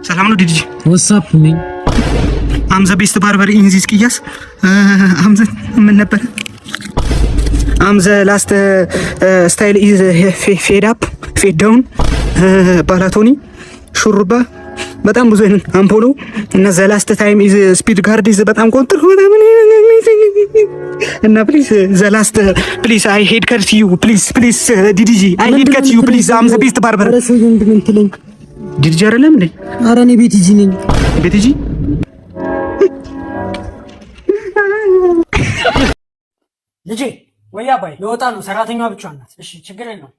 ሰላም ነው ዲዲጂ? What's up man? I'm the best barber in this ቅያስ። I'm the ምን ነበር? I'm the last style is fade up, fade down፣ ባላቶኒ፣ ሹሩባ፣ በጣም ብዙ አይነት አምፖሎ እና the last time is speed guard is በጣም ቆንጥር እና please, the last, please, I haircut you, please, please, ዲዲጂ, I haircut you, please. I'm the best barber. ኧረ ሰውዬው ምንድን ነው የምትለኝ? ዲዲጂ አይደለም እንዴ? ኧረ እኔ ቤቲ ጂ ነኝ። ቤቲ ጂ። ልጄ ወይ አባይ ለወጣ ነው። ሰራተኛዋ ብቻዋን ናት። እሺ ችግር የለውም።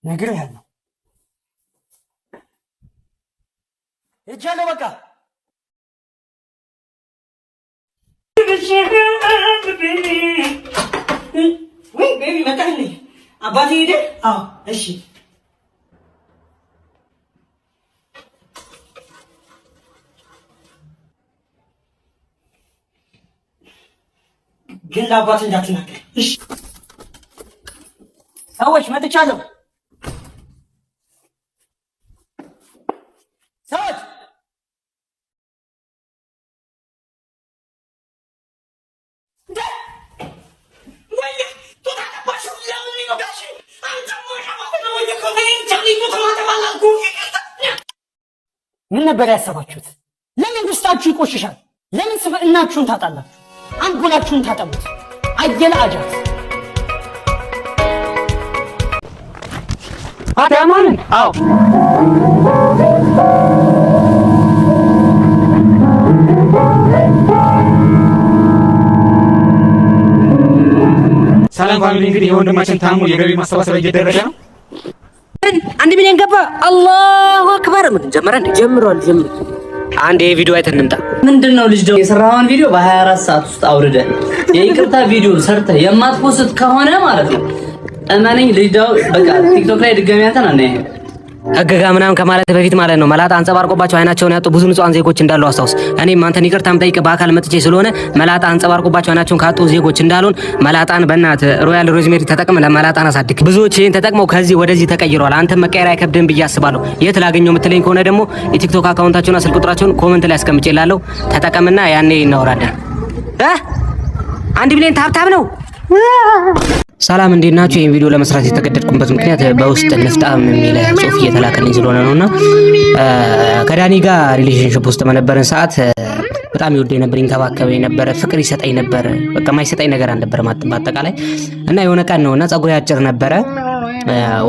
ነግሬሃለሁ። ሄጃለሁ በቃ። ወይ baby መጣህልኝ። አባቴ ሄደ? አዎ እሺ። ግን ለአባት እንዳትናገር እሺ። ሰዎች መጥቻለሁ። ሰዎች። ምን ነበር ያሰባችሁት? ለምን ውስጣችሁ ይቆሽሻል? ለምን ስብዕናችሁን ታጣላችሁ? አንጎላችሁን ታጠቡት። አየለ አጃት። አዳማንን አዎ። ሰላም family፣ እንግዲህ የወንድማችን ታሙ የገቢ ማሰባሰቢያ እየደረገ ነው። 1 ሚሊዮን ገባ። አላሁ አክበር። ምን ጀመረ እንዴ? ጀምሯል ጀምሯል። አንድ የቪዲዮ አይተን እንምጣ። ምንድን ነው ልጅ ደግሞ የሰራኸውን ቪዲዮ በ24 ሰዓት ውስጥ አውርደህ የይቅርታ ቪዲዮ ሰርተህ የማት post ከሆነ ማለት ነው እመነኝ ልጅ ዳው በቃ ቲክቶክ ላይ ድጋሚ አንተን አናይህም። ህግ ጋ ምናምን ከማለት በፊት ማለት ነው መላጣ አንጸባርቆባቸው አይናቸውን ያጡ ብዙ ንጹሃን ዜጎች እንዳሉ አስታውስ። እኔም አንተን ይቅርታ የምጠይቅ በአካል መጥቼ ስለሆነ መላጣ አንጸባርቆባቸው አይናቸውን ካጡ ዜጎች እንዳልሆን መላጣን በእናት ሮያል ሮዝሜሪ ተጠቅመ ለመላጣን አሳድግ። ብዙዎች ይህን ተጠቅመው ከዚህ ወደዚህ ተቀይረዋል። አንተን መቀየር አይከብድም ብዬ አስባለሁ። የት ላገኘው የምትለኝ ከሆነ ደግሞ የቲክቶክ account ኣቸውና ስልክ ቁጥራቸውን comment ላይ አስቀምጬላለሁ። ተጠቀምና ያኔ እናወራለን። 1 ሚሊዮን tap tap ነው። ሰላም እንዴት ናችሁ? ይህን ቪዲዮ ለመስራት የተገደድኩበት ምክንያት በውስጥ ንፍጣም የሚል ጽሁፍ እየተላከልኝ ስለሆነ ነውና ከዳኒ ጋር relationship ውስጥ በነበረን ሰዓት በጣም ይወደኝ ነበር፣ ይንከባከበኝ ነበረ፣ ፍቅር ይሰጠኝ ነበር። በቃ የማይሰጠኝ ነገር አልነበረም በአጠቃላይ። እና የሆነ ቀን ነውና ጸጉሬ አጭር ነበረ፣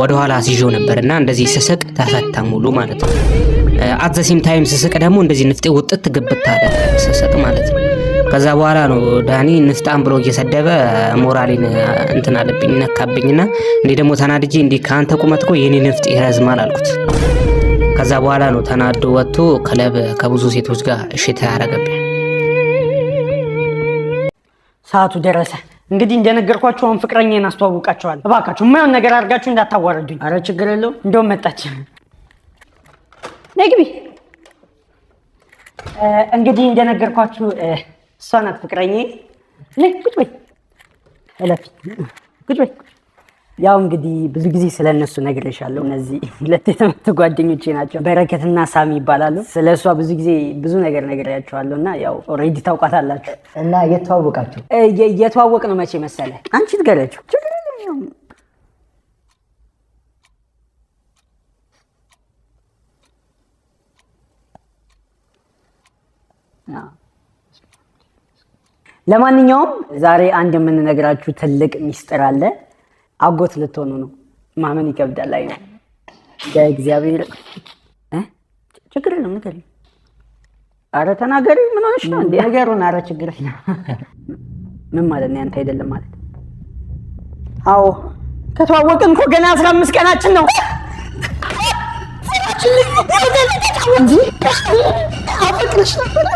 ወደኋላ አስይዤው ነበር እና እንደዚህ ስስቅ ተፈታ ሙሉ ማለት ነው። At the same time ስስቅ ደግሞ እንደዚህ ንፍጤ ውጥት ግብት አለ ስስቅ ማለት ነው። ከዛ በኋላ ነው ዳኒ ንፍጣም ብሎ እየሰደበ ሞራሌን እንትን አለብኝ ነካብኝና እንዴ ደግሞ ተናድጄ እንዴ ከአንተ ቁመት እኮ የኔ ንፍጥ ይረዝማል አልኩት። ከዛ በኋላ ነው ተናዶ ወጥቶ ክለብ ከብዙ ሴቶች ጋር እሽታ ያደረገብኝ። ሰዓቱ ደረሰ። እንግዲህ እንደነገርኳችሁ አሁን ፍቅረኛዬን አስተዋውቃችኋለሁ። እባካችሁ የማይሆን ነገር አድርጋችሁ እንዳታዋርዱኝ። አረ ችግር የለውም። እንደውም መጣች። ነይ ግቢ። እንግዲህ እንደነገርኳችሁ እሷ ናት ፍቅረኛዬ። ነይ ቁጭ በይ፣ እለፊ ቁጭ በይ። ያው እንግዲህ ብዙ ጊዜ ስለ እነሱ ነግሬሻለሁ። እነዚህ ሁለት የተመቱ ጓደኞቼ ናቸው፣ በረከትና ሳሚ ይባላሉ። ስለ እሷ ብዙ ጊዜ ብዙ ነገር ነግሬያቸዋለሁ እና ያው already ታውቋታላችሁ። እና የተዋወቃችሁ? የተዋወቅ ነው መቼ መሰለ? አንቺ ትገሪያቸው። ችግር የለም። ያው ለማንኛውም ዛሬ አንድ የምንነግራችሁ ትልቅ ሚስጥር አለ። አጎት ልትሆኑ ነው። ማመን ይከብዳል። አይ ነው እግዚአብሔር። ችግር የለም ንገሪኝ። አረ ተናገሪ። ምን ሆነሽ ነው እንዴ? ነገሩን። አረ ችግር የለም። ምን ማለት ነው? ያንተ አይደለም ማለት? አዎ ከተዋወቅን እኮ ገና 15 ቀናችን ነው። አፈቅርሽ ነበር።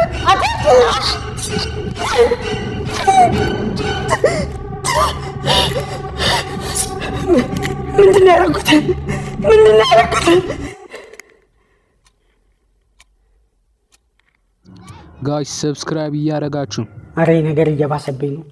ምንድን ነው ያደረኩት? ምንድን ነው ያደረኩት? Guys, subscribe እያደረጋችሁ። አረ ነገር እየባሰብኝ ነው።